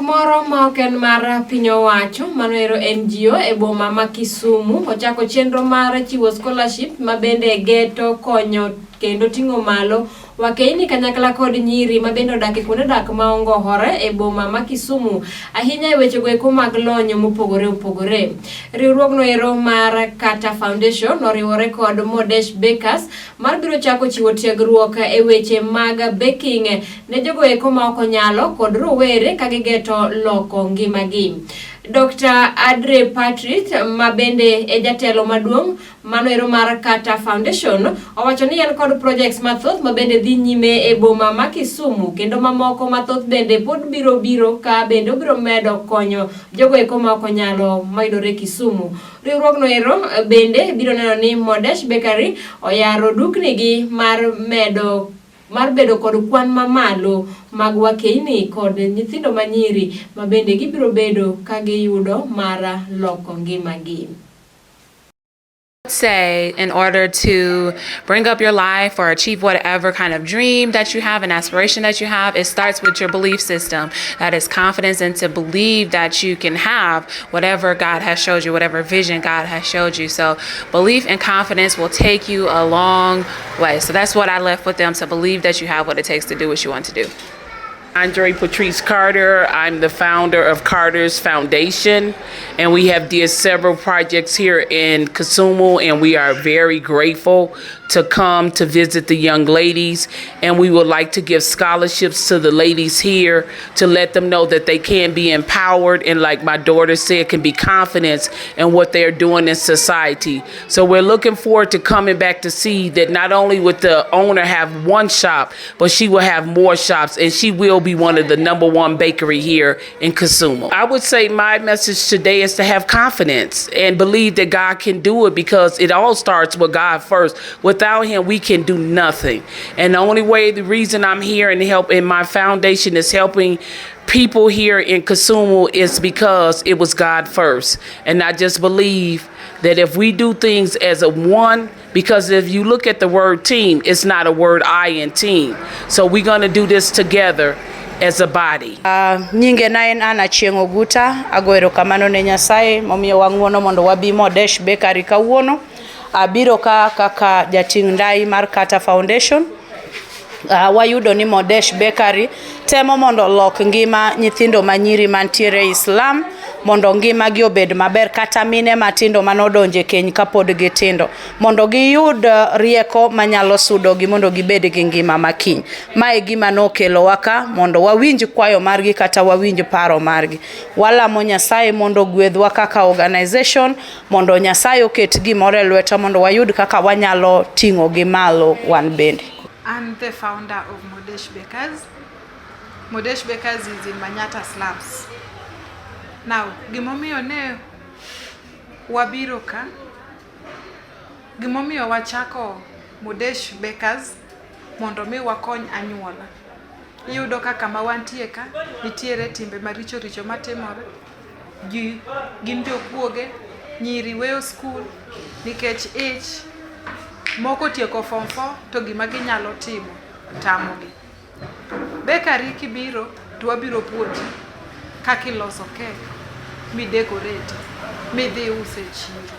Moro ma ok en mar piny owacho mano ero NGO e boma ma Kisumu ochako chenro mar chiwo scholarship ma bende geto konyo kendo ting'o malo wakeini kanyakla kod nyiri ma bende odak e kuonde dak ma ongohore e boma ma Kisumu ahinya e wechego eko mag lony mopogore opogore. Riwruogno ero mar Kata Foundation oriwore kod Modesh Bakers mar biro chako chiwo tiegruok e weche mag baking ne jogo eko ma ok onyalo kod rowere ka gigeto loko ngimagi. Dr. Adre Patrick ma bende e jatelo maduong' mano ero mar Kata Foundation owacho ni en kod projects mathoth ma bende dhi nyime e boma ma Kisumu kendo mamoko mathoth bende pod biro biro ka bende obiro medo konyo jogo eko ma ok onyalo mayudore Kisumu. Riwruogno ero bende biro neno ni Modesh Bakery oyaro duknigi mar medo mar bedo kod kwan mamalo mag wakeini kod nyithindo manyiri ma bende gibiro bedo ka giyudo mar loko ngimagi. Say in order to bring up your life or achieve whatever kind of dream that you have and aspiration that you have, it starts with your belief system. That is confidence and to believe that you can have whatever God has showed you, whatever vision God has showed you. So belief and confidence will take you a long way. So that's what I left with them, to believe that you have what it takes to do what you want to do. Andre Patrice Carter. I'm the founder of Carter's Foundation, and we have did several projects here in Kisumu, and we are very grateful to come to visit the young ladies, and we would like to give scholarships to the ladies here to let them know that they can be empowered and, like my daughter said, can be confident in what they're doing in society. So we're looking forward to coming back to see that not only would the owner have one shop, but she will have more shops, and she will be one of the number one bakery here in Kisumu. I would say my message today is to have confidence and believe that God can do it, because it all starts with God first. Without him, we can do nothing. And the only way, the reason I'm here and help in my foundation is helping people here in Kisumu is because it was God first. And I just believe that if we do things as a one, because if you look at the word team, it's not a word I in team. So we're going to do this together as a body. Nyinge na en Anna Chieng' Oguta. Ago erokamano ne Nyasaye momiyowa ng'uono mondo wabi Modesh Bakery kawuono. Abiro ka kaka jating' ndai mar Kata Foundation. Wayudo ni Modesh Bakery temo mondo olok ngima nyithindo manyiri mantiere e slum mondo ngimagi obed maber, kata mine matindo manodonjo e keny kapod gitindo mondo giyud rieko manyalo sudogi mondo gibed gi ngima makiny. Ma e gima nokelowa ka mondo wawinj kwayo margi kata wawinj paro margi. Walamo Nyasaye mondo ogwedhwa kaka organization, mondo Nyasaye oket gimoro e lwetwa mondo wayud kaka wanyalo ting'o gi malo wan bende. I'm the founder of Modesh Bakers. Modesh Bakers is in Manyata slums. Now, gimomiyo ne wabiro ka, gimomiyo wachako Modesh Bakers mondo mi wakony anyuola. Iyudo ka kama wantie ka, nitiere timbe maricho richo matimore. Ji gin jokuoge, nyiri weyo skul nikech ich, moko otieko form 4 to gima ginyalo timo tamogi. Bakery kibiro to wabiro puonji kaka iloso cake mi decorate midhi use e chiro.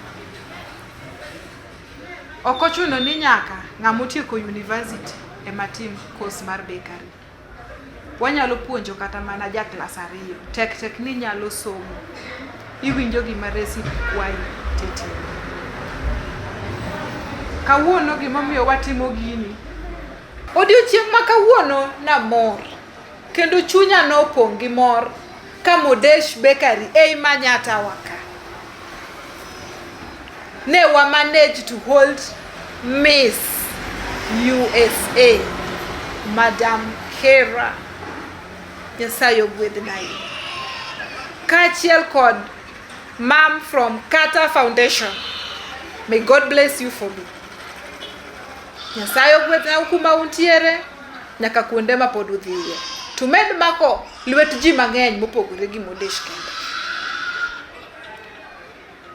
Ok ochuno ni nyaka ng'ama otieko university ema tim course mar bakery. Wanyalo puonjo kata mana ja klas 2, tek tek ni inyalo somo. Iwinjo gima recipe kwayi titimo. Kawuono gimomiyo watimo gini, odiochieng' ma kawuono namor kendo chunya nopong' gi mor ka Modesh Bakery ei Manyata wa ka. Ne wa manage to hold Miss USA, Madam Kera. Nyasaye ogwedhnai. Kaachiel kod Mom from Kata Foundation. May God bless you for me. Nyasaye ogwedhnau kuma untiere nyaka kuonde ma pod udhiye. To med mako lwet ji mang'eny mopogore gi Modesh kende.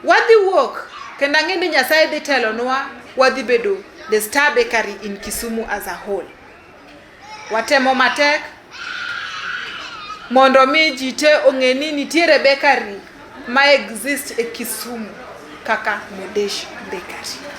Wadhi wuok kendo ang'e ni Nyasaye dhi telonwa, wadhi bedo the star bakery in Kisumu as a whole. Watemo matek. Mondo mi ji te ong'e ni nitiere bakery ma exist e Kisumu kaka Modesh Bakery.